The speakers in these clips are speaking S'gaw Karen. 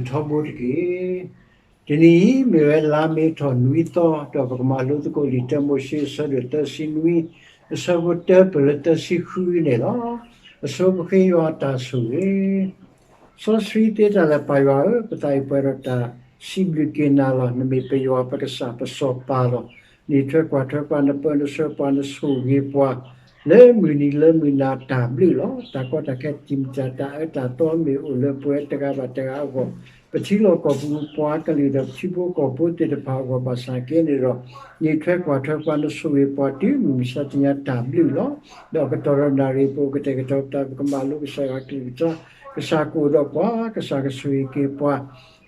ထီဘိတက့ၢ်. တနံၤအံၤမ့ၢ်ဝဲလါမ့ၤထီၣ်နွံသီ, ဒီးပကမၤလိသကိးလံာ်တၢမိၤၡ့အဆၢဒိၣ်သၢဆံနွံ, အဆၢဖိတၢပၢၢ်လၢသၢဆံဃုန့ၣ်လီၤ. အဆိပဃ့ယွၤအတၢ်ဆိၣ်ဂ့ၤ စီဆှံသ့တၢ်လၢပၢ်ယွၤဧၢ, ပသးအံၤပှဲၤဒီးတၢ်စံးဘျုးက့ၤနၤလီၤ. နမ့ၢ်ပယွၤပကစၢ်ပစီၤပၤလီၤ. နအံးထွဲကွၢ်ထွဲပှၤ, နပၢနဆှၢပှၤ, နဆိၣ်ဂ့ၤပှၤ လၢမုၢ်နံၤလၢမုၢ်နၤတၢ်ဘျုးလီၤ. တၢ်ကီတၢ်ခဲတံာ်မတၤ တၢ်အၢတၢ်သီမ့ၢ်အိၣ်လၢပဝဲတဂၤဘၣ်တဂၤအဂီၢ်, ပထံလီၢ်ကီၢ်ပူၤပှၤကလုာ်ဒီးပထံဖိကီၢ်ဖိသ့ၣ်တဖၣ်အဂီၢ်ဘၣ်ဆၣ်က့န့ၣ်ဒီး, နအံးထွဲကွၢ်ထွဲပှၤ နဆိၣ်ဂ့ၤပှၤတုၤမုၢ်မဆါတနံၤညါတၢ်ဘျုးလီၤ. ဒီးကတီၢ်ဒီးနၣ်ရံၣ်ပအိၣ်ကတဲာ်ကတီၤပသး ပကမၤလိကစၢ်ယွၤအကလုၢ်ကထါ, ကစၢ်ကအိၣ်ဒီးပှၤ, ကစၢ်ကဆိၣ်ဂ့ၤက့ၤပှၤ,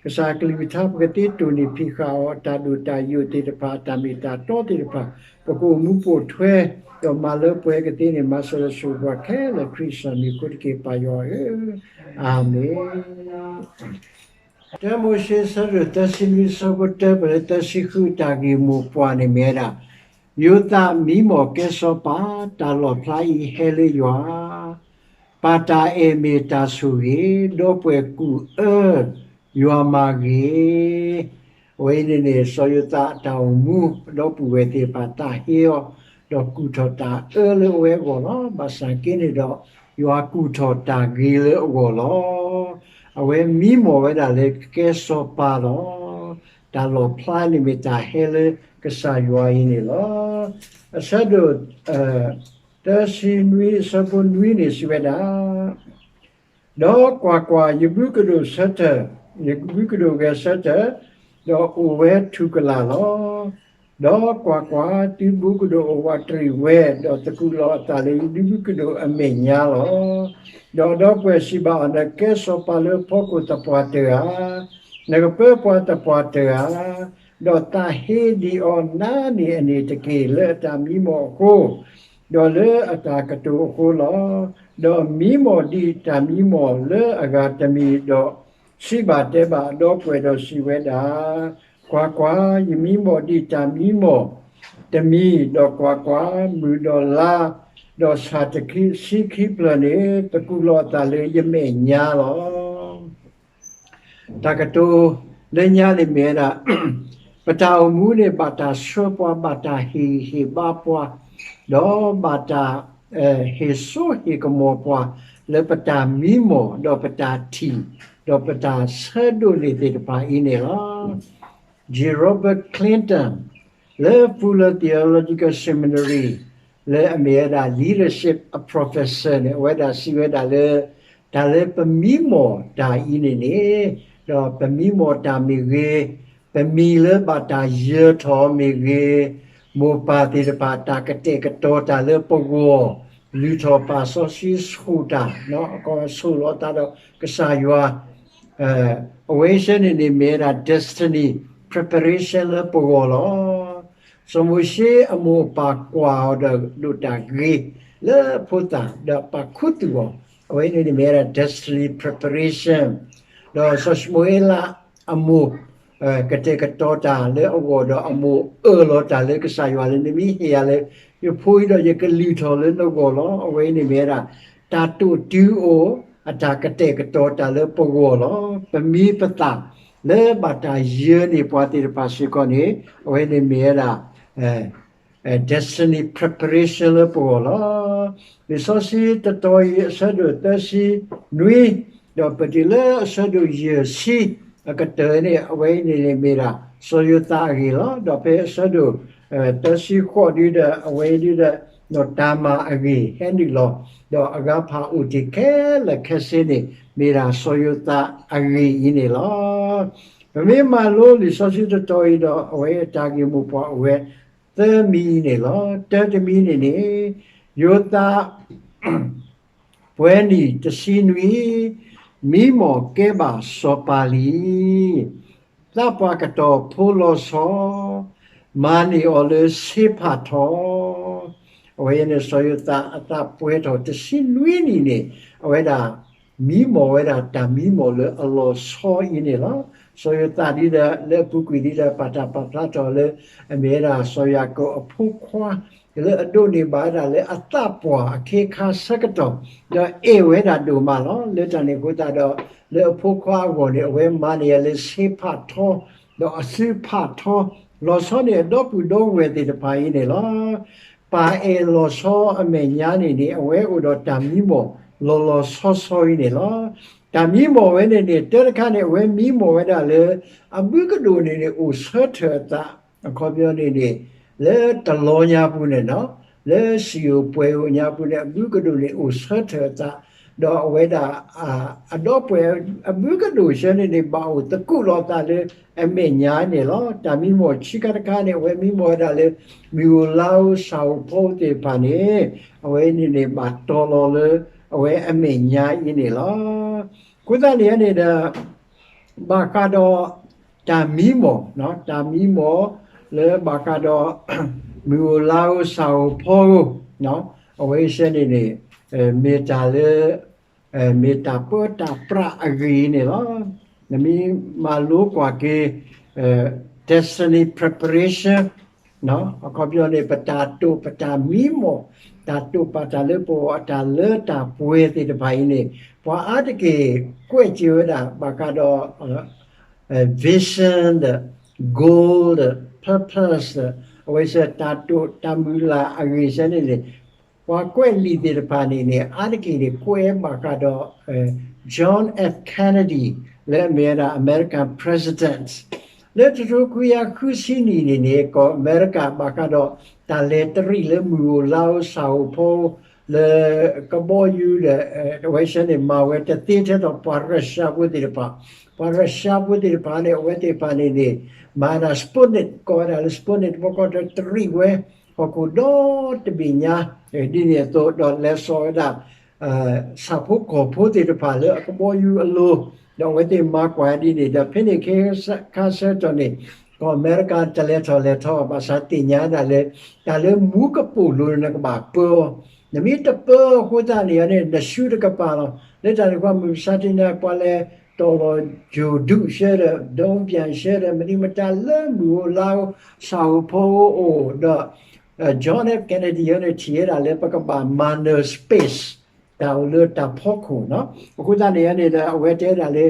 ကစၢ်အကလုၢ်ကထါ ပကသ့တိၢ်နီၣ်ဖံးဃာ်အီၤ အတၢ်ဒိၣ်တၢ်ယိာ်သ့ၣ်တဖၣ် အတၢ်မ့ၢ်တၢ်တီသ့ၣ်တဖၣ် ပကအိၣ်မူပိာ်ထွဲ, ဒီးမၤလၢပှဲၤကသ့န့ၣ် မၤစၢၤဒီးဆိၣ်ဂ့ၤပှၤခဲလၢာ် ခရံာ်ကစၢ်မံၤအဃိတက့ၢ် ပၢ်ယွၤဧၢ, အၤမ့ၣ်. တၢမိၤၡ့အဆၢဒိၣ်သၢဆံနွံ အဆၢဖိတၢပၢၢ်လၢသၢဆံဃု တၢ်ဂ့ၢ်မိၢ်ပှၢ်န့ၣ်မ့ၢ်ဝဲဒၣ်, ယိၤသးမံမီၢ်ကဲစီၤပၤ, တၢ်လီၣ်ဖျါအံၤဟဲလၢယွၤ, ပၢ်တၢ်အဲၣ်မ့ၢ်တၢ်ဆိၣ်ဂ့ၤ, ဒီပုၢ်ဝဲၢ်ကူၣ်အၢ ယွၤမၤဂ့ၤ. အဝဲအံၤန့ၣ်န့ၣ် စီၤယိၤသးအတၢ်အိၣ်မူ ဒီပုၢ်ဝဲၢ်သ့ၣ်တဖၣ်သးဟ့အီၤ, ဒီးကူၣ်ထီၣ်တၢ်အၢလၢအဝဲအဂီၢ်လီၤ. ဘၣ်ဆၣ်က့န့ၣ်ဒီး ယွၤကူၣ်ထီၣ်တၢ်ဂ့ၤလၢအဂီၢ်လီၤ. အဝဲမံမီၢ်ဝဲဒၣ်လၢကဲစီၤပၤလီၤ. တၢ်လီၣ်ဖျါန့ၣ်မ့ၢ်တၢ်ဟဲလၢကစၢ်ယွၤအံၤန့ၣ်လီၤ. အဆၢဒိၣ် သၢဆံနွံ အဆၢဖိနွံန့ၣ်စံးဝဲဒၣ် ဒီးကွၢ်ကွၢ်, ယဘုကဒိၣ်ဆၢထၢၣ်, ယဘုကဒိၣ်ဂဲၤဆၢထၢၣ်, ဒီးအိၣ်ဝဲထူၣ်ကလာ်လီၤ. ဒီးကွၢ်ကွၢ်, သုဘုကဒိၣ်အိၣ်ဝးတရံးဝဲ, ဒီးသကူးလီၤအသးလၢယဘုကဒိၣ်အမဲာ်ညါလီၤ. ဒီးဒီပုၢ်ဝဲၢ်စံးဘၣ်အီၤ, နကဲစီၤပၤလၢဖီခိၣ်သပှၢ်တဂၤ, နကပၢပှၤသပှၢ်တဂၤ, ဒီးသးဟ့ဒံးအီၤနါန့ၢ်အန့ၣ်တက့ၢ်, လၢအတၢ်မံမီၢ်အဃိ ဒီးလၢအတၢ်ကတိၤအဃိလီၤ. ဒီးမံမီၢ်ဒံးတၢ်မံမီၢ်လၢအဂၤတမံၤ, ဒီးစံးဘၣ်တဲဘၣ်အဒီပုၢ်ဝဲၢ်ဒီးစံးဝဲဒၣ်, ကွၢ်ကွၢ်, ယမံမီၢ်ဒံးတၢ်မံမီၢ်တမံၤ, ဒီးကွၢ်ကွၢ်, မုၢ်ဒီးလါ, ဒီးဆၣ်တဆံခံဖျၢၣ်န့ၣ် သကူးလီၤအသးလၢယမဲာ်ညါလီၤ. တၢ်ကတိၤလၢညါန့ၣ်မ့ၢ်ဝဲဒၣ် ပတၢ်အိၣ်မူန့ၣ် ဘၣ်တၢ်ဆှၢပှၤ, ဘၣ်တၢ်ဟ့ၣ်ဂံၢ်ဟ့ၣ်ဘါပှၤ, ဒီးဘၣ်တၢ် ဟ့ၣ်စိဟ့ၣ်ကမီၤပှၤ လၢပတၢ်မံမီၢ်, ဒီးပတၢ်ထံၣ်, ဒီးပတၢ်ဆၢဒိးန့ၢ်သ့ၣ်တဖၣ်အံၤန့ၣ်လီၤ. J Robert Clinton လၢ Fuller Theological Seminary လၢအမ့ၢ်ဝဲဒၣ် leadership အ professor န့ၣ် အဝဲဒၣ်စံးဝဲဒၣ်လၢ တၢ်လၢပမံမီၢ်တၢ်အံၤန့ၣ်န့ၣ် ဒီးပမံမီၢ်တၢ်မ့ၢ်ဂ့ၤ, ပမံၤလၢဘၣ်တၢ်ယၢၤထီၣ်မ့ၢ်ဂ့ၤ, မိၢ်ပၢ်သ့ၣ်တဖၣ်တၢ်ကတဲာ်ကတီၤတၢ်လၢပဂီၢ်, လုၢ်ထီၣ်ပာ်စီဆှံဆိၣ်တၢ်, ကဆိၣ်လီၤသးဒီးကစၢ်ယွၤ အဝဲဆၢန့ၣ်န့ၣ်မ့ၢ်ဝဲဒၣ် destiny preparation လၢပဂီၢ်လီၤ. စီၤမိၤၡ့အမိၢ်အပၢ်ကွၢ်အီၤဒီးဒိးတၢ်ဂ့ၤလၢဖိသၣ် ဒီးပာ်ခူသူၣ်အီၤ, အဝဲန့ၣ်န့ၣ်မ့ၢ်ဝဲဒၣ် destiny preparation. ဒီးစီၤၡမူၤအ့လးအမိၢ် ကတဲာ်ကတီၤတၢ်လၢအဂီၢ်ဒီးအမိၢ်အၢၣ်လီၤတၢ်လၢကစၢ်ယွၤလၢ နမ့ၢ်ဟ့ၣ်ယၤလၢ ယဖိအံၤဒီးယကလုၢ်ထီၣ်လၢနဂီၢ်လီၤ. အဝဲန့ၣ်မ့ၢ်ဝဲဒၣ် တၢ်တိာ်တုၤအိၣ် အတၢ်ကတဲာ်ကတီၤတၢ်လၢပဂီၢ်လီၤ. ပမံပသၣ်လၢဘၣ်တၢ်ယၢၤန့ၢ်ပှၤသ့ၣ်တဖၣ်စ့ၢ်ကီးန့ၣ် အဝဲန့ၣ်မ့ၢ်ဝဲဒၣ် destiny preparation လၢပဂီၢ်လီၤ. လံာ်စီဆှံတတီၤအံၤ အဆၢဒိၣ်သၢဆံနွံ ဒီးပတုၤလၢအဆၢဒိၣ်ယဲၢ်ဆံအကတၢၢ်န့ၣ် အဝဲအံၤန့ၣ်မ့ၢ်ဒၣ် စီၤယိၤသးအဂ့ၢ်လီၤ. ဒီးဖဲအဆၢဒိၣ် သၢဆံဃိးဒုဒီး အဝဲအံၤဒုဒီး တၢ်မၤအဂ့ၢ်ဟဲနုာ်လီၤ, ဒီးအဂၤဖးအိၣ်တ့ၢ်ခဲလၢာ်ခဲဆ့န့ၣ် မ့ၢ်ဒၣ်စီၤယိၤသးအဂ့ၢ်အံၤန့ၣ်လီၤ. ပမ့ၢ်မၤလိလံာ်စီဆှံတတီၤအံၤဒီး အဝဲအတၢ်ဂ့ၢ်မိၢ်ပှၢ်အိၣ်ဝဲသၢမံၤအံၤန့ၣ်လီၤ. တၢတမံၤန့ၣ်န့ၣ် ယိၤသး ပှဲၤနံၣ်တဆံနွံ မံမီၢ်ကဲဘၣ်စီၤပၤလံ. သးပှၢ်ကတီၢ်ဖိလီၤဆီ, မၤန့ၢ်အီၤလၢဆ့ဖးထီ, အဝဲအံၤန့ၣ် စီၤယိၤသးအသးပှဲၤထီၣ်တဆံနွံနံၣ်န့ၣ် အဝဲဒၣ် မံမီၢ်ဝဲဒၣ်တၢ်မံမီၢ်လၢအလီၤဆီအံၤန့ၣ်လီၤ. စီၤယိၤသးဒ်ဒီး လၢအပူၤကွံာ်ဒ်ဒီး ပာ်တၢ်ပာ်ဖျါထီၣ်လၢ အမ့ၢ်ဝဲဒၣ်စီၤယၤကိာ်အဖိခွါ လၢအဒိးန့ၢ်ဘၣ်ဝဲဒၣ်လၢအသးပှၢ်အခ့အခါဆၢကတီၢ်, ဒီးအဲၣ်ဝဲဒၣ်ဒိၣ်မးလီၤ. လၢတၢ်န့ၣ်အဃိသတးဒီး လၢအဖိခွါအဂီၢ်န့ၣ် အဝဲမၤန့ၢ်ယၤလၢဆ့ဖးထီ, ဒီးအသုဖးထီ, လီၤဆီန့ၢ်အဒီပုၢ်ဒီဝဲၢ်သ့ၣ်တဖၣ်အံၤန့ၣ်လီၤ. ပၢ်အဲၣ်လီၤဆီအမဲာ်ညါန့ၣ်န့ၣ် အဝဲအိၣ်ဒီးတၢ်မံမီၢ်လီၤလီၤဆီဆီအံၤန့ၣ်လီၤ. တၢ်မံမီၢ်ဝဲန့ၣ်န့ၣ် တၢတခါန့ၣ် အဝဲမံမီၢ်ဝဲဒၣ်လၢ အဘုကဒိၣ်န့ၣ်န့ၣ် အိၣ်ဆၢထၢၣ်အသး အခီပညီန့ၣ်န့ၣ် လၢတလီၤညါပူၤန့ၣ်နီၤ, လၢစံၣ်အိၣ်ပှဲၤအိၣ်ညါပူၤန့ၣ် အဘုကဒိၣ်န့ၣ်အိၣ်ဆၢထၢၣ်အသး, ဒီးအဝဲဒၣ် အဒီပုၢ်ဝဲၢ် အဘုကဒိၣ်ဆၢန့ၣ်န့ၣ် ဘၣ်အိၣ်သကူးလီၤအသးလၢအမဲာ်ညါန့ၣ်လီၤ. တၢ်မံမီၢ်ဆံးခါတခါန့ၣ် အဝဲမံမီၢ်ဝဲဒၣ်လၢ မုၢ်ဧိၤလါဧိၤဆၣ်ဧိၤဖီဧိၤသ့ၣ်တဖၣ်န့ၣ် အဝဲန့ၣ်န့ၣ် ဘၣ်တီၤလီၤလၢအဝဲအမဲာ်ညါအံၤန့ၣ်လီၤ. အဃိသတးန့ၣ်န့ၣ်ဒီး ဘၣ်ဃးဒီးတၢ်မံမီၢ်, တၢ်မံမီၢ်လၢဘၣ်ဃးဒီး မုၢ်ဧိၤလါဧိၤဆၣ်ဧိၤဖီဧိၤ, အဝဲဆၢန့ၣ်န့ၣ် မ့ၢ်တၢ်လၢ မ့ၢ်တၢ်ပၢတၢ်ပြးအဂ့ၢ်အံၤန့ၣ်လီၤ. နမ့ၢ်မၤလိကွၢ်က့ၤ destiny preparation အခီပညီန့ၣ် ပတၢ်တိာ်ပတၢ်မံမီၢ်, တၢ်တိာ်ပာ်တၢ်လၢပဂီၢ်အတၢ်လၢတၢ်ပှဲၤသ့ၣ်တဖၣ်အံၤန့ၣ် ပှၤအါတက့ၢ်ကွဲးစၢၤဝဲဒၣ် ဘၣ်ဃးဒီး vision ဒီး goal ဒီး purpose ဒီး အဝဲစၢတၢ်တိာ်တၢ်မုၢ်လၢ်အဂ့ၢ်ဆၢန့ၣ်န့ၣ် ပှၤကွဲးလံာ်သ့ၣ်တဖၣ်န့ၣ်န့ၣ် အါတက့ၢ်န့ၣ် ကွဲးဘၣ်ဃးဒီး John F Kennedy လၢအမ့ၢ်ဝဲဒၣ် American President လၢတကထိခွံကယၤဃုဆံနံၣ်န့ၣ်န့ၣ် ကီၢ်အမဲရကၤဘၣ်ဃးဒီး တၢ်လဲၤတရံးလၢမုၢ်ဧိၤလါဧိၤဆၣ်ဧိၤဖီဧိၤ လၢကဘီယူၤဒီး အဝဲဆၢန့ၣ် မၤဝဲတသ့ထဲသိးပှၤရၢၡါဖိသ့ၣ်တဖၣ်, ပှၤရၢၡါဖိသ့ၣ်တဖၣ်န့ၣ် အဝဲသ့ၣ်တဖၣ်န့ၣ်န့ၣ် မၤဒၣ် Sputnik ကိးဝဲဒၣ်လၢ Sputnik တဘျီဃီဒီးတရံးဝဲ ဟီၣ်ခိၣ်ဒီတဘ့ၣ်ညါ ဒ်န့ၣ်အသိး ဒီးလဲၤစိာ်ဝဲဒၣ် ဆၣ်ဖိကီၢ်ဖိသ့ၣ်တဖၣ်လၢအကဘီယူၤအလိၤ, ဒီးအဝဲသ့ၣ်မၤကွၢ်ဒ်န့ၣ် ဒီးဖဲန့ၣ်ခါဆၢကတီၢ်န့ၣ် ကီၢ်အမဲရကၤတလဲၤထီၣ်လဲၤထီ ဘၣ်ဆၣ်သ့ၣ်ညါဒၣ်လၢ တၢ်လၢမူကပိာ်လိၤန့ၣ်နကဘၣ်ပၢအီၤ, နမ့ၢ်တပၢအီၤအဃိသတးန့ၣ်န့ၣ် နဆူတကပၤလီၤ. လၢတၢ်န့ၣ်အဃိ မုၢ်မဆါတနံၤညါ ပှၤလဲၤတီၢ်လီၤ ယိၤဒုး ဆၢဒီး ဒိပၠၣ် ဆၢဒီး မနုၤမတၤလၢမုၢ်ဧိၤလါဧိၤ ဆၣ်ဧိၤဖီဧိၤအိၣ်ဒီး John F Kennedy န့ၣ် ထံၣ်ဝဲဒၣ်လၢပကဘၣ်မၤနၢၤ space တၢ်အိၣ်လၢတၢ်ဖီခိၣ်နီၤ. အဃိသတးန့ၣ်န့ၣ်ဒီး အဝဲတဲဒၣ်လၢ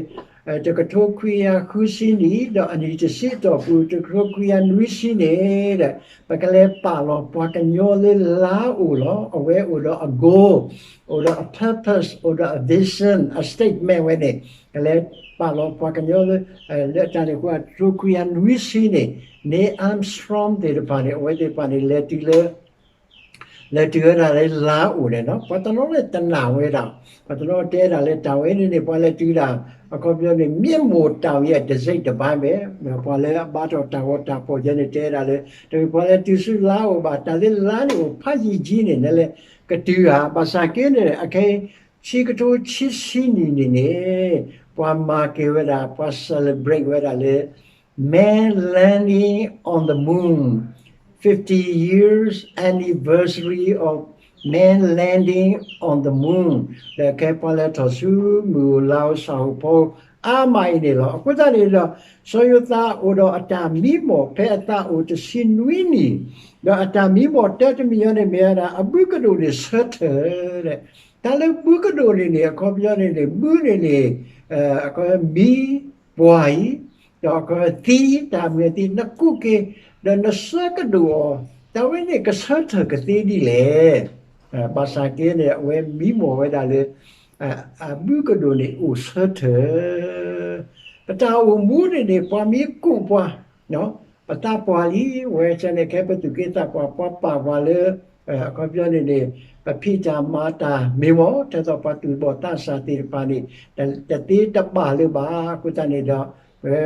တကထိခွံကယၤဃုဆံနံၣ် ဒီးအနံၣ်တဆံအတီၢ်ပူၤ တကထိခွံကယၤနွံဆံန့ၣ်ဒီး ပကလဲၤပာ်လီၤပှၤကညီလၢလါအိၣ်လီၤ. အဝဲအိၣ်ဒီးအ goal, အိၣ်ဒီးအ purpose, အိၣ်ဒီးအ vision, အ statement ဝဲန့ၣ် ကလဲၤပာ်လီၤပှၤကညီလၢ လၢတၢ်န့ၣ်အဃိ တကထိခွံကယၤနွံဆံန့ၣ် Neil Armstrong သ့ၣ်တဖၣ်န့ၣ် အဝဲသ့ၣ်တဖၣ်န့ၣ် လဲၤတုၤလၢ လဲၤတုၤဝဲဒၣ်လၢလါအိၣ်န့ၣ်နီၤ. ပှၤတနီၤန့ၣ်တနာ်ဝဲဒၣ်, ပှၤတနီၤတဲဒၣ်လၢတၢ်ဝဲန့ၣ်န့ၣ် ပှၤလဲၤတုၤဒၣ် အခီပညီန့ၣ် မျက်မှောက်တောင်ရဲ့ တစိတ်တပိုင်းပဲ, ပှၤလၢအဘါထီၣ်တၢ်ဂီၤတၢ်ဖီၣ်ယဲန့ၣ်တဲဒၣ်လၢ တမ့ၢ်ပှၤလဲၤတုၤဆူလါအိၣ်ဘၣ်, တၢ်လၢလါန့ၣ်အိၣ်ဖးယံာ်ယံာ်န့ၣ် နလဲၤကတုၤဧါ. ဘၣ်ဆၣ်က့န့ၣ် အခဲအံၤ ခံကထိခံဆံနံၣ်န့ၣ်န့ၣ် ပှၤမၤက့ၤဝဲဒၣ် ပှၤ celebrate ဝဲဒၣ်လၢ Man landing on the moon, fifty years anniversary of man landing on the moon ဒီးခဲပှၤလဲၤထီၣ်ဆူ မုၢ်ဧိၤလါဧိၤဆၣ်ဧိၤဖီဧိၤ အါမးအံၤန့ၣ်လီၤ. အဃိသတးန့ၣ်ဒီး စီၤယိၤသးအိၣ်ဒီးအတၢ်မံမီၢ် ဖဲအသးအိၣ်တဆံနွံနံၣ်, ဒီးအတၢ်မံမီၢ်တၢတမံၤအံၤန့ၣ် မ့ၢ်ဝဲဒၣ် အဘုကဒိၣ်န့ၣ်ဆၢထၢၣ် တၢ်လၢဘုကဒိၣ်န့ၣ်န့ၣ် အခီပညီန့ၣ်န့ၣ် ဘုန့ၣ်န့ၣ် မံပှၢ်အံၤ, ဒီးအခီသံ တၢ်မုၢ်သံ နကူးက့ၤ ဒီးနဆၢကဒိၣ်အီၤ, တၢ်ဝဲန့ၣ်ကဆၢထၢၣ်ကသ့ဒ်လဲၣ်. ဘၣ်ဆၣ်က့န့ၣ် အဝဲမံမီၢ်ဝဲဒၣ်လၢ အဘုကဒိၣ်န့ၣ်အိၣ်ဆၢထၢၣ် ပတၢ်အိၣ်မူန့ၣ်န့ၣ် ပှၤမ့ၢ်ကူးပှၤ ပသးပှၢ်လံ, ဝဲဆၢန့ၣ် ခဲပသူၣ်က့သးပှၢ် ပှၤပာ်ပှၤလၢ အခီပညီန့ၣ်န့ၣ် ပဖံးတၢ်မၤတၢ်မ့ၢ်မီၢ် ထဲသိးပှၤသူၣ်ဘီၣ်သးစၢ်သ့ၣ်တဖၣ်န့ၣ် တသ့တဘၣ်လၢၤဘၣ်. အဃိသတးန့ၣ်ဒီး ဝဲ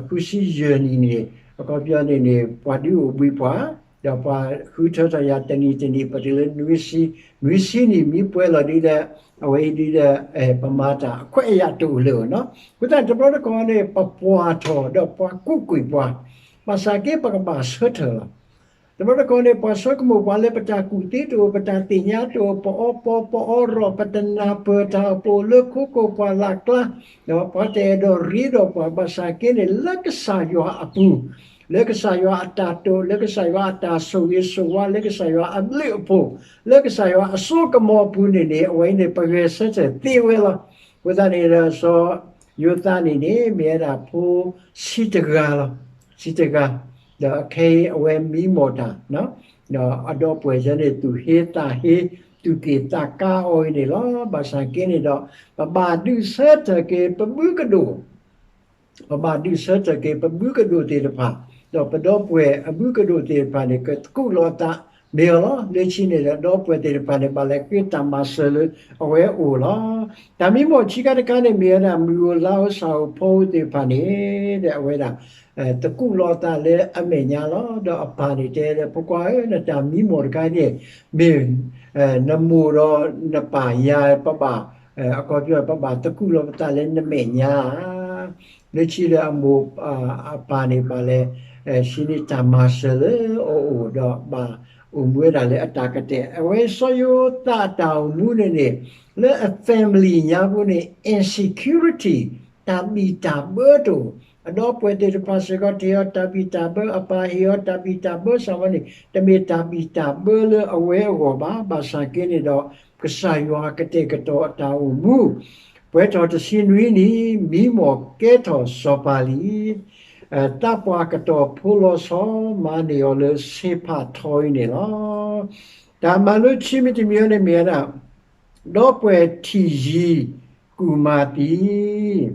ဃုဆံယဲၢ်နံၣ်န့ၣ် အခီပညီန့ၣ်န့ၣ် ပှၤဒုးအိၣ်ဘှံးပှၤ ဒီးပှၤဃုထၢထီၣ်ယၤတနံၤတနံၤ ပတုၤလၢနွံဆံ, နွံဆံနံၣ်မ့ၢ်ပှဲၤလီၤဒ်ဒီး အဝဲအံၤဒ်ဒီး ပမၤတၢ်အခွဲးအယာ်တအိၣ်လၢၤဘၣ်နီၤ. အဃိသတးန့ၣ် တဘျီတခီၣ်န့ၣ် ပပှၢ်ထီၣ်ဒီးပှၤကူးကွံာ်ပှၤ, ဘၣ်ဆၣ်က့ပကဘၣ်ဆၢထၢၣ်လီၤ. တဘျီတခီၣ်န့ၣ် ပှၤဆိကမိၣ်ပှၤလၢပတၢ်ကူၣ်သ့တအိၣ်, ပတၢ်သ့ၣ်ညါတအိၣ်, ပအီပီပအီရီၣ်, ပတနၢ်ပၢၢ်တၢ်အိၣ်, ပအိၣ်လၢခိခိၣ်ပှၢ်လၢ်ကျါ, ဒီးပှၤတအဲၣ်ဒိးရ့ဒီးပှၤ, ဘၣ်ဆၣ်က့န့ၣ် လၢကစၢ်ယွၤအပူၤ, လၢကစၢ်ယွၤအတၢ်တိာ်, လၢကစၢ်ယွၤအတၢ်ဆိၣ်ဂ့ၤဆိၣ်ဝါ, လၢကစၢ်ယွၤအဘျုးအဖှိၣ်, လၢကစၢ်ယွၤအစိကမီၤအပူၤန့ၣ်န့ၣ် အဝဲအံၤန့ၣ် ပဂဲၤဆၢထၢၣ်သ့ဝဲလီၤ. အဃိသတးန့ၣ်ဒီး စီၤ ယိၤသးန့ၣ်န့ၣ် မ့ၢ်ဝဲဒၣ်ဖိဆံးတဂၤလီၤ, ဆံးတဂၤ, ဒီးအခဲအံၤအဝဲမံမီၢ်တၢ်, ဒီးအဒီပုၢ်ဝဲၢ်စ့ၢ်န့ၣ် သူၣ်ဟ့သးဟ့, သူၣ်က့ၣ်သးကါအီၤအံၤန့ၣ်လီၤ. ဘၣ်ဆၣ်က့န့ၣ်ဒီး ပဘၣ်ဒုးဆၢထၢၣ်က့ၤပဘုကဒိၣ် ပဘၣ်ဒုးဆၢထၢၣ်က့ၤပဘုကဒိၣ်သ့ၣ်တဖၣ်, ဒီးပဒီပုၢ်ဝဲၢ်အဘုကဒိၣ်သ့ၣ်တဖၣ်န့ၣ် ကသကူးလိာ်အသးမ့ၢ်အီၤလီၤ. လၢခံန့ၣ်ဒီး ဒီပုၢ်ဝဲၢ်သ့ၣ်တဖၣ်န့ၣ် ဘၣ်လဲၤဃ့တၢ်မၤစၢၤလၢအဝဲအအိၣ်လီၤ. တၢ်မံမီၢ်ခံခါတခါန့ၣ် မ့ၢ်ဝဲဒၣ် မုၢ်ဧိၤလါဧိၤစှၤဧိၤဖီဧိၤသ့ၣ်တဖၣ်န့ၣ် ဒီးအဝဲဒၣ် သကူးလိာ်အသးလၢအမဲာ်ညါလီၤ. ဒီးအပၢ်န့ၣ်တဲဒီး ဖိခွါဧၢ, နတၢ်မံမီၢ်တခါန့ၣ် မ့ၢ် နမိၢ်ဒီးနပၢ်ယၤ ပဘၣ် အခီပညီ ပဘၣ်သကူးလိာ်ပသးလၢနမဲာ်ညါဧါ. လၢခံဒီးအမိၢ် အပၢ်န့ၣ်ဘၣ်လဲၤ ဟံးန့ၢ်တၢ်မၤစၢၤလၢအအိၣ်ဒီးဘၣ်အိၣ်မူဝဲဒၣ်လၢအတၢ်ကတဲာ်. အဝဲစီၤယိၤသးအတၢ်အိၣ်မူန့ၣ်န့ၣ် လၢအ family ညါပူၤန့ၣ် insecurity တၢ်ဘံၣ်တၢ်ဘၢတအိၣ်, အဒီပုၢ်ဝဲၢ်သ့ၣ်တဖၣ်စ့ၢ်ကီး တဟ့ၣ်အီၤတၢ်ဘံၣ်တၢ်ဘၢ, အပၢ်ဟ့ၣ်အီၤတၢ်ဘံၣ်တၢ်ဘၢစ့ၢ်ကီးန့ၣ် တမ့ၢ်တၢ်ဘံၣ်တၢ်ဘၢလၢအဝဲအဂီၢ်ဘၣ်. ဘၣ်ဆၣ်က့န့ၣ်ဒီး ကစၢ်ယွၤကတဲာ်ကတီၤအတၢ်အိၣ်မူ ပှဲၤထီၣ်တဆံနွံနံၣ် မံမီၢ်ကဲထီၣ်စီၤပၤလံ. သးပှၢ်ကတီၢ်ဖိလီၤဆီ မၤန့ၢ်အီၤလၢစ့ဖးထီအံၤန့ၣ်လီၤ. တၢ်မၤလိခံမံၤတမံၤအံၤန့ၣ်မ့ၢ်ဝဲဒၣ် ဒီပုၢ်ဝဲၢ်ထံၣ်ယံၤကူၣ်မၤသံ မံ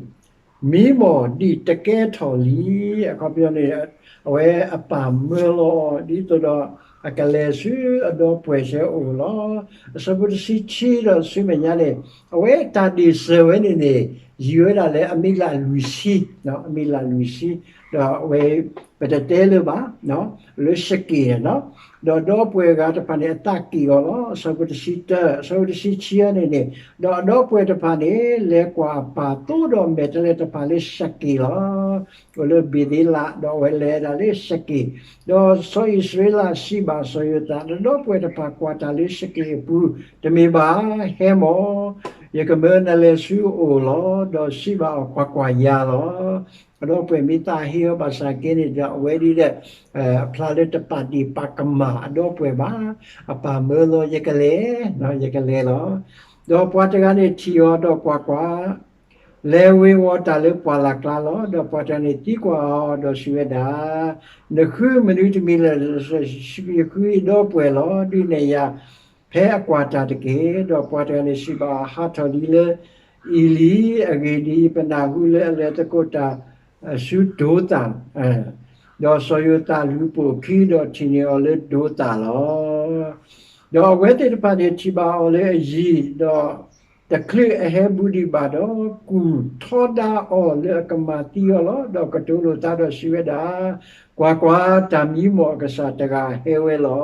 မီၢ်ဒံးတကဲထီၣ်လံ. အခီပညီန့ၣ် အဝဲအပၢ်မၢလီၤအီၤ ဒ်သိးဒီးအကလဲၤဆူအဒီပုၢ်ဝဲၢ်စ့ၢ်အိၣ်လီၤ. အဆၢဖိတဆံခံဒီးဆူမဲာ်ညါန့ၣ် အဝဲတၢ်ဒ့ၣ်စၢၤဝဲန့ၣ်န့ၣ် ယံာ်ဝဲဒၣ်လၢအမံၤလၢ်လွံၢ်ဆံ, အမံၤလၢ်လွံၢ်ဆံ, ဒီးအဝဲ ပတတဲလၢၤဘၣ် လၢစက့ၣ်န့ၣ်လီၤ. ဒီးဒီပုၢ်ဝဲၢ်ဂၤတဖၣ်န့ၣ် အသးက့ၣ်အီၤလီၤ. အဆၢဖိတဆံတၢ, အဆၢဖိတဆံခံန့ၣ်န့ၣ် ဒီးအဒီပုၢ်ဝဲၢ်တဖၣ်န့ၣ် လဲၤကွၢ်ပၢ်သိဒီးမဲာ်တဲးလဲးတဖၣ်လၢစက့ၣ်လီၤ. အိၣ်လၢဘ့ၤသ့လး ဒီးအဝဲလဲၤဒၣ်လၢစက့ၣ်, ဒီးစီၤအံၣ်စရ့လးစံးဘၣ်စီၤယိၤသး ဒီးဒီပုၢ်ဝဲၢ်တဖၣ်ကွၢ်တၢ်လၢစက့ၣ်အပူၤ, တမ့ၢ်ဘၣ်, ဟဲမီၢ်, ယကမၢနၤလဲၤဆူအအိၣ်လီၤ. ဒီးစံးဘၣ်အီၤ ကွၢ်ကွၢ်, ယၤလီၤ. အဒီပုၢ်ဝဲၢ်မ့ၢ်သးဟ့အီၤဘၣ်ဆၣ်က့န့ၣ်ဒီး အဝဲဒ်ဒီး အဖျါလၢတပာ်ဒ့ၣ်ပာ်ကမၣ်အဒီပုၢ်ဝဲၢ်ဘၣ်. အပၢ်မၢလီၤ ယကလဲၤ, ယကလဲၤလီၤ. ဒီးပှၤတဂၤန့ၣ်ထံၣ်အီၤဒီးကွၢ်ကွၢ်, လဲၤဝ့ၤဝီၤတၢ်လၢပှၢ်လၢ်ကျါလီၤ. ဒီးပှၤတဂၤန့ၣ်သံကွၢ်အီၤဒီးစံးဝဲဒၣ်, နဃုမနုၤတမံၤလဲၣ်. ယဃုယဒီပုၢ်ဝဲၢ်လီၤ. ဒုးနဲၣ်ယၤဖဲအကွၢ်တၢ်တက့ၢ်. ဒီးပှၤတဂၤန့ၣ်စံးဘၣ်အီၤ, ဟးထီၣ်လံလၢအံၤလံ. အဂ့ၢ်ဒ်အံၤ, ပနၢ်ဟူလၢအလဲၤသကိးတၢ်ဆူဒိသၣ်, ဒီးစီၤယိၤသးလူၤပိာ်အခံ, ဒီးထံၣ်န့ၢ်အီၤလၢဒိသၣ်လီၤ. ဒီးအဝဲသ့ၣ်တဖၣ်န့ၣ်ထံၣ်ဘၣ်အီၤလၢအယံၤ, ဒီးတချုးအဟဲဘူးဒံးဘၣ်ဒီး ကူၣ်ထီဒါအီၤလၢအကမၤသံအီၤလီၤ. ဒီးကတိၤလိာ်သးဒီးစံးဝဲဒၣ်, ကွၢ်ကွၢ်, တၢ်မံမီၢ်အကစၢ်တဂၤဟဲဝဲလီ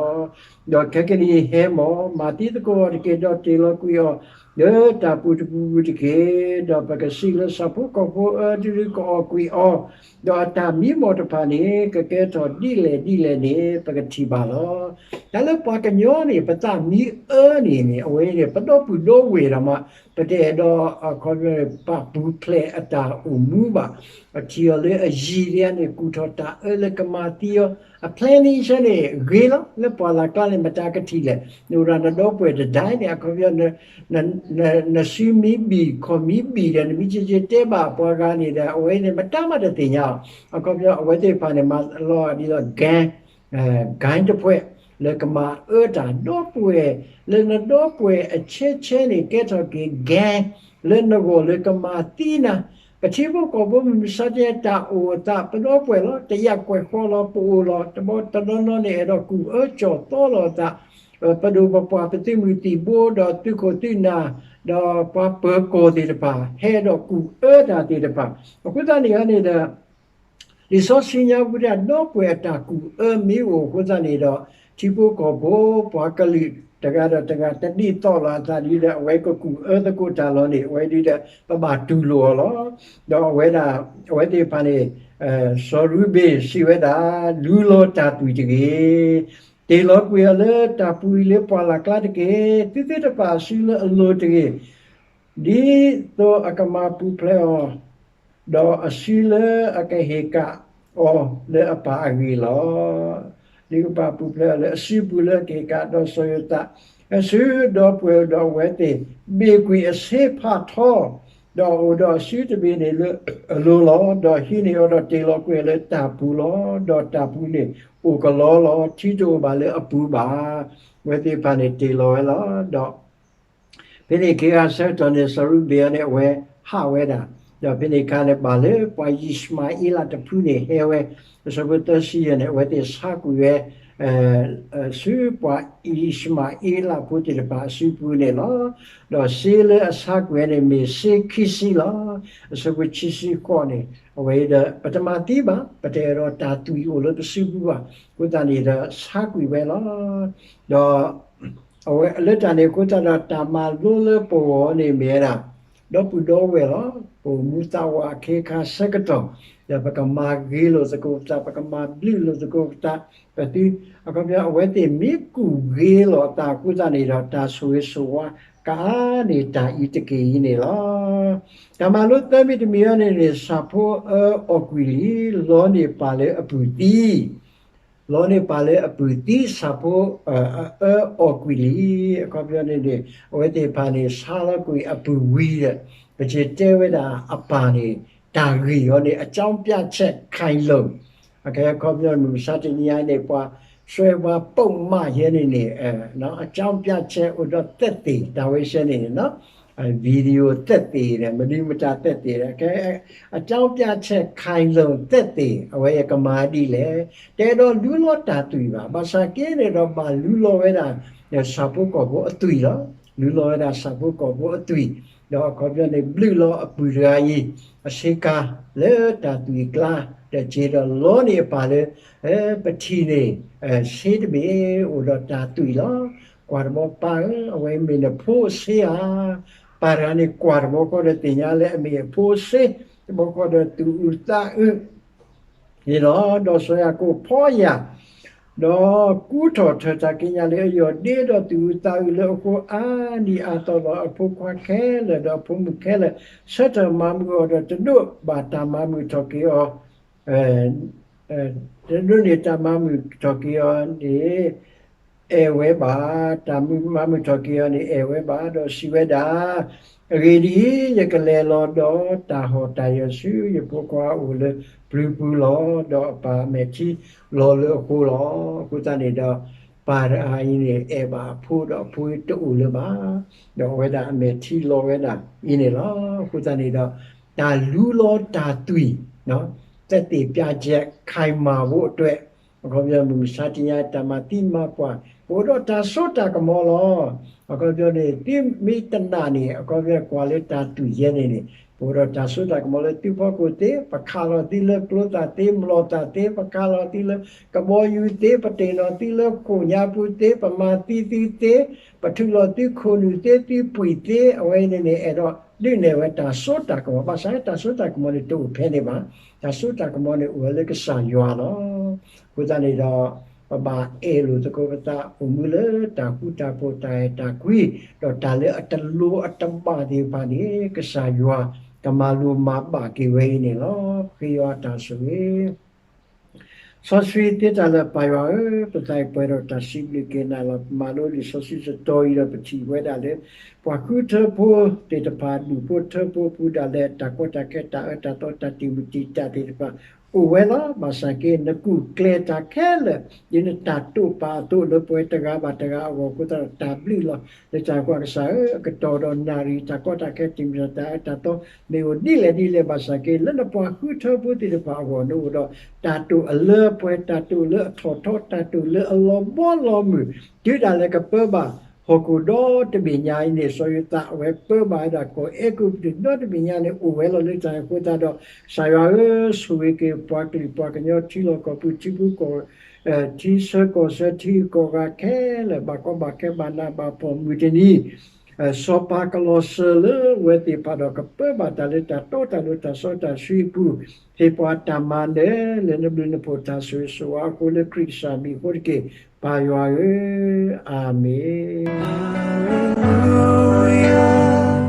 ၤ. ဒီးခဲကနံၣ်အံၤဟဲမီၢ်, မၤသံသကိးအီၤတက့ၢ်, ဒီးတ့ၢ်လီၤကွံာ်အီၤလၢတၢ်ပူၤတပူၤပူၤတက့ၢ်. ဒီးပကစံးလၢဆၣ်ဖိကီၢ်ဖိအၢ တုၤဒုးကအီၣ်ကွံာ်အီၤ, ဒီးအတၢ်မံမီၢ်တဖၣ်န့ၣ် ကကဲထီၣ်ဒ်လဲၣ်ဒ်လဲၣ်န့ၣ် ပကထံၣ်ဘၣ်လီၤ. တၢ်လၢပှၤကညီန့ၣ် ပသးမံအၢန့ၣ်န့ၣ် အဝဲန့ၣ် ပဒီပုၢ်ဒီဝဲၢ်ဒီးမး ပတအဲၣ်ဒိး အခီပညီန့ၣ် ပာ်ပူၤဖျဲးအတၢ်အိၣ်မူဘၣ်. ပထံၣ်အီၤလၢအယံၤဒ်န့ၣ် ကူၣ်ထီၣ်တၢ်အၢလၢကမၤသံအီၤ, အ plan န့ၣ်ဆၢန့ၣ် ဂ့ၤလီၤ. လၢပှၢ်လၢ်ကျါန့ၣ် မတၤကထံၣ်လဲၣ်. နအိၣ်ဒီးနဒီပုၢ်ဝဲၢ်တဒၣ်အံၤန့ၣ် အခီပညီ နစုမံဘံၣ်ခီၣ်မံဘံၣ်ဒီး နမ့ၢ်ကကတဲဘၣ်ပှၤဂၤန့ၣ်ဒီး အဝဲန့ၣ် မတၤမးတသ့ၣ်ညါအီၤ. အခီပညီ အဝဲသ့ၣ်တဖၣ်န့ၣ် မၤလီၤဒ်သိး gang gang တဖှဲး လၢကမၤအၢတၢ်ဒီပုၢ်ဝဲၢ်, လၢနဒီပုၢ်ဝဲၢ်အဆဲဆဲန့ၣ် ကဲထီၣ်က့ၤ gang လၢနဂီၢ်လၢကမၤသံနၤ. ပထံဖိကီၢ်ဖိမုၢ်မဆါတနံၤ တၢ်အိၣ်အသး ပဒီပုၢ်ဝဲၢ်လီၤ. တယာ်ကွဲးဃီလီၤ ပအိၣ်လီၤ. တဘျီတနီၤနီၤန့ၣ် အဲၣ်ဒိးကူၣ်အၢကၠီၣ်သီလိာ်အသး, ပဒိၣ်ပပှၢ် ပသုးမုၢ်သံၣ်ဘိ ဒီးသုးခိၣ်သုးနၢ် ဒီးပှၤပၢၤကီၢ်သ့ၣ်တဖၣ် ဟဲဒီးကူၣ်အၢတၢ်သ့ၣ်တဖၣ်. အဃိသတးန့ၣ်န့ၣ်ဒီး လံာ်စီဆှံညါပူၤဒၣ် ဒီပုၢ်ဝဲၢ်အတၢ်ကူၣ်အၢမ့ၢ်အိၣ်အဃိသတးန့ၣ်ဒီး ထံဖိကီၢ်ဖိ ပှၤကလုာ်တဂၤဒီးတဂၤ တဒ်သိးလိာ်အသးဒ်ဒီး အဝဲကကူၣ်အၢသကိးတၢ်လီၤန့ၣ် အဝဲဒ်ဒီး ပဘၣ်တူၢ်လိာ်အီၤလီၤ. ဒီးအဝဲဒၣ် အဝဲသ့ၣ်တဖၣ်န့ၣ် စီၤရူဘ့ၣ်စံးဝဲဒၣ်, လူလီၤတၢ်သွံၣ်တဂ့ၤ, တ့ၢ်လီၤကွံာ်အီၤလၢတၢ်ပူၤအံၤလၢပှၢ်လၢ်ကျါတက့ၢ်. သုသ့တဖၣ်အစုလၢအလိၤတဂ့ၤ, ဒ်သိးအကမၤပူၤဖျဲးအီၤ ဒီးအစုလၢအကဟ့ၣ်ကၣ်အီၤလၢအပၢ်အဂ့ၢ်လီၤ. ဒ်ကပာ်ပူၤဖျဲးအီၤလၢအစုပူၤလၢအကဟ့ၣ်ကၣ် ဒီးစီၤယိၤသး အစုဒီပုၢ်ဝဲၢ်ဒီးအဝဲသ့ၣ် ဘ့ၣ်ကွံာ်အစ့ဖးထီ ဒီးအိၣ်ဒီးအစုတဘ့ၣ်န့ၣ်လၢအလိၤလီၤ. ဒီးဟံးန့ၢ်အီၤဒီးတ့ၢ်လီၤကွံာ်လၢတၢ်ပူၤလီၤ. ဒီးတၢ်ပူၤန့ၣ်အိၣ်ကလီလီၤ. ထံတအိၣ်ဘၣ်လၢအပူၤဘၣ်. အဝဲသ့ၣ်တဖၣ်န့ၣ်တ့ၢ်လီၤဝဲလီၤ. ဒီး ဖဲန့ၣ်အခါဆၢကတီၢ်န့ၣ် စီၤရူဘ့ၣ်အံၤန့ၣ် အဝဲဟးဝဲဒၣ်, ဒီးဖဲန့ၣ်အခါန့ၣ် ဘၣ်လၢပှၤယံၡမၤအ့လးတဖုန့ၣ်ဟဲဝဲ, အဆၢဖိသၢဆံယဲၢ်န့ၣ် အဝဲသ့ၣ်ဆါကွံာ်ဝဲ ဆူပှၤယံၡမၤအ့လးဖိသ့ၣ်တဖၣ်အစုပူၤန့ၣ်လီၤ. ဒီးစ့လၢအဆါကွံာ်ဝဲန့ၣ် မ့ၢ်စ့ခံဆံလီၤ. အဆၢဖိခံဆံဃိးန့ၣ် အဝဲဒီး ပတမၤသံဘၣ်, ပတအဲၣ်ဒိးတၢ်သွံၣ်အိၣ်လၢပစုပူၤဘၣ်, အဃိသတးန့ၣ်ဒီးဆါကွံာ်ဝဲလီၤ. ဒီး အဝဲလၢတၢ်န့ၣ်အဃိသတးဒီး တၢ်မၤလိလၢပဂီၢ်န့ၣ်မ့ၢ်ဝဲဒၣ် ဒီပုၢ်ဒီဝဲၢ်လီၤ. ပအိၣ်မူသးဝးအခ့အခါဆၢကတီၢ်, ဒီးပကမၤဂ့ၤလိာ်သကိးပသး, ပကမၤဘျုးလိာ်သကိးပသး, ပသု အခီပညီ အဝဲသ့ၣ်မ့ၢ်ကူၣ်ဂ့ၤလိာ်အသးအဃိသတးန့ၣ်ဒီး တၢ်ဆိၣ်ဂ့ၤဆိၣ်ဝါကအါန့ၢ်တၢ်အံၤတက့ၢ်အံၤန့ၣ်လီၤ. တၢ်မၤလိသၢမံၤတမံၤအံၤန့ၣ်န့ၣ် ဆၣ်ဖိအအၢအီၣ်ကွံာ်လံ, လီန့ၢ်ပၢ်လၢအပုၢ်သံ လီန့ၢ်ပၢ်လၢအပုၢ်သံ ဆၣ်ဖိ အအၢအီၣ်ကွံာ်လံ. အခီပညီန့ၣ်န့ၣ် အဝဲသ့ၣ်တဖၣ်န့ၣ် ဆါလီၤကွံာ်အပုၢ်ဝံၤဒီး ပကတဲဝဲဒၣ်အပၢ်န့ၣ် တၢ်ဂ့ၢ်အီၤန့ၣ် အကြောင်းပြချက်ခိုင်လုံ, အခီပညီမုၢ်မဆါတနံၤအံၤန့ၣ် ပှၤစွဲပှၤပိာ်မၣ်ယဲန့ၣ်န့ၣ် အကြောင်းပြချက်အိၣ်ဒီးသက်သေ တၢ်ဝဲဆဲန့ၣ်န့ၣ် video သက်သေန့ၣ် မနုၤမတၤသက်သေန့ၣ် အကြောင်းပြချက်ခိုင်လုံသက်သေ အဝဲကမၤဒ်လဲၣ်. တအဲၣ်ဒိးလူလီၤတၢ်သွံၣ်ဘၣ်. ဘၣ်ဆၣ်က့န့ၣ်ဒီးဘၣ်လူလီၤဝဲဒၣ် ဆၣ်ဖိကီၢ်ဖိအသွံၣ်လီၤ. လူလီၤဝဲဒၣ်ဆၣ်ဖိကီၢ်ဖိအသွံၣ်, ဒီးအခီပညီန့ၣ် ဘျုးလီၤအပုၢ်တဂၤအံၤ အဆ့ကၤလၢတၢ်သွံၣ်အကျါ, ဒီးစ့ဒီးလီန့ၢ်အပၢ်လၢ ပထံၣ်န့ၢ် ဆ့တဘ့ၣ်အိၣ်ဒီးတၢ်သွံၣ်လီၤ. ကွၢ်တဘျီပၢ်ဧၢ, အဝဲမ့ၢ်နဖိအဆ့ဧါ. ပၢ်တဂၤန့ၣ်ကွၢ်တဘျီဃီဒီးသ့ၣ်ညါလၢအမ့ၢ်အဖိအဆ့, တဘျီဃီဒီးသူၣ်အုးသးအုး န့ၣ်လီၤ. ဒီးစီၤယၤကိာ်ဖီယၢ်, ဒီးကူထီၣ်ထၢၣ်တၢ်က့ၤညါလၢအယီၢ်ဒ့ဒီးသူၣ်အုးသးအုးလၢအဃိ အါနံၣ်အါသီလီၤ. အဖိခွါခဲလၢာ်ဒီးအဖိမုၣ်ခဲလၢာ် ဆၢထၢၣ်မၤမုာ်အီၤဒီးတဒိးဘၣ်တၢ်မၤမုာ်ထီၣ်က့ၤအီၤ တဒိးန့ၢ်တၢ်မၤမုာ်ထီၣ်က့ၤအီၤန့ၣ် အဲၣ်ဝဲဘၣ်, တၢ်မၤမုာ်ထီၣ်က့ၤအီၤန့ၣ် အဲၣ်ဝဲဘၣ်, ဒီးစံးဝဲဒၣ်, အဂ့ၢ်ဒ်အံၤ, ယကလဲၤလီၤဒီးတၢ်ဟီၣ်တၢ်ယၢၤဆူယဖိခွါအအိၣ်လၢပျုၤပူၤလီၤ. ဒီးအပၢ်အမဲာ်ထံလီၤလၢအဃိလီၤ. အဃိသတးန့ၣ်ဒီး ပၢ်တဂၤအံၤန့ၣ် အဲၣ်ဘၣ်အဖိဒီးအဖိတအိၣ်လၢၤဘၣ်, ဒီးအဝဲဒၣ်အမဲာ်ထံလီၤဝဲဒၣ်အံၤန့ၣ်လီၤ. အဃိသတးန့ၣ်ဒီး တၢ်လူလီၤတၢ်သွံၣ် သက်သေပြချက်ခိုင်မာဖို့အတွက် အခီပညီမုၢ်မဆါတနံၤ တၢ်မၤသံမၤပှၢ် ပအိၣ်ဒီးတၢ်စိတၢ်ကမီၤလီၤ. အခီပညီန့ၣ် သုမ့ၢ်တနာ်န့ၣ် အခီပညီကွၢ်လၢတၢ်သွံၣ်ယဲန့ၣ်န့ၣ် ပအိၣ်ဒီးတၢ်စိတၢ်ကမီၤလၢသုဖီခိၣ်သ့, ပခးလီၤသုလၢကျိသၣ်သ့, မျိာ်သၣ်သ့, ပခးလီၤသုလၢကဘီယူၤသ့, ပတ့ၢ်နီၣ်သုလၢဃိာ်ညါပူၤသ့, ပမၤသံသုသ့, ပထုးလီၤသုခိၣ်နူာ်သ့, သုပှ့ၤသ့, အဝဲန့ၣ်န့ၣ် အဲၣ်ဒိးဒုးနဲၣ်ဝဲတၢ်စိတၢ်ကမီၤ, ဘၣ်ဆၣ်တၢ်စိတၢ်ကမီၤန့ၣ် တအိၣ်ဖဲန့ၣ်ဘၣ်. တၢ်စိတၢ်ကမီၤန့ၣ်အိၣ်ဝဲလၢကစၢ်ယွၤလီၤ. အဃိသတးန့ၣ်ဒီး ပဘၣ်အဲၣ်လိာ်သကိးပသး အိၣ်မူလၢတၢ်ဃူတၢ်ဖိး တၢ်အဲၣ်တၢ်ကွံ ဒီးတၢ်လၢအတလိၤအတဘၣ်သ့ၣ်တဖၣ်န့ၣ် ကစၢ်ယွၤကမၤလိမၤဘၣ်က့ၤဝဲအံၤန့ၣ်လီၤ. ဃ့ယွၤတၢ်ဆိၣ်ဂ့ၤ စီဆှံသ့တၢ်လၢပၢ်ယွၤဧၢ, ပသးအံၤပှဲၤဒီးတၢ်စံးဘျုးက့ၤနၤလီၤ. ပမၤလိလံာ်စီဆှံတတီၤအံၤဒီး ပထံၣ်ဝဲဒၣ်လၢ ပှၤဃုထၢဖိသ့ၣ်တဖၣ် ဒူၣ်ဖိထၢဖိပူၤဒၣ်လဲာ် တၢ်ကီတၢ်ခဲ တၢ်အၢတၢ်သီ တၢ်တံာ်မုၢ်တံာ်တာ်သ့ၣ်တဖၣ် အိၣ်ဝဲလီၤ. ဘၣ်ဆၣ်က့ နကူၣ်ကျဲၤတၢ်ခဲလၢာ် ဒ်နတၢ်တိာ်ပာ်အသိးလၢပဝဲတဂၤဘၣ်တဂၤအဂီၢ်အဃိသတးဒီး တၢ်ဘျုးလီၤ. လၢတၢ်ကွၢ်ကစၢ်ဧၢ, အကတီၢ်ဒီးနၣ်ရံၣ် တၢ်ကီတၢ်ခဲ တံာ်မုၢ်တံာ်တာ် တၢ်အၢတၢ်သီ မ့ၢ်အိၣ်ဒ်လဲၣ်ဒ်လဲၣ် ဘၣ်ဆၣ်က့ လၢနပှၤဃုထၢဖိသ့ၣ်တဖၣ်အဂီၢ် နအိၣ်ဒီးတၢ်တိာ်အလၢပှဲၤ, တၢ်တိာ်လၢအထီၣ်ထီ, တၢ်တိာ်လၢအလီၤဘီလီၤမုၢ်, တုၤဒၣ်လဲာ်ကပၢဘၣ်ဟီၣ်ခိၣ်ဒီတဘ့ၣ်ညါအံၤန့ၣ် စီၤယိၤသးအဝဲပၢဘၣ်ဝဲဒၣ်ကီၢ်အဲၤကူပတူးဒီတဘ့ၣ်ညါန့ၣ် အိၣ်ဝဲလီၤ. လၢတၢ်အံၤအဃိသတးဒီး ကစၢ်ယွၤဧၢ, ဆိၣ်ဂ့ၤက့ၤပှၤကလုာ်ပှၤကညီ ထံလီၢ်ကီၢ်ပူၤ ထံပူၤကီၢ် ထံဆၢကီၢ်ဆၢ ထံဂုၤကီၢ်ဂၤခဲလၢာ် ဘၣ်ကီဘၣ်ခဲ ဘၣ်နးဘၣ်ဖှီၣ် မုၢ်တနံၤ စီၤပၤကလီၤစၢၤလၢဝဲသ့ၣ်တဖၣ်ဒီး ကပၢဘၣ်တၢ်လၢတၢ်တီတၢ်လိၤ တၢ်စီတၢ်ဆှံအပူၤ ဟ့ၣ်ပှၤတၢ်မၤနၢၤ လၢနဘျုးနဖှိၣ်တၢ်ဆိၣ်ဂ့ၤဆိၣ်ဝါအဃိ လၢခရံာ်ကစၢ်မံၤအဃိတက့ၢ် ပၢ်ယွၤဧၢ, အၤမ့ၣ်.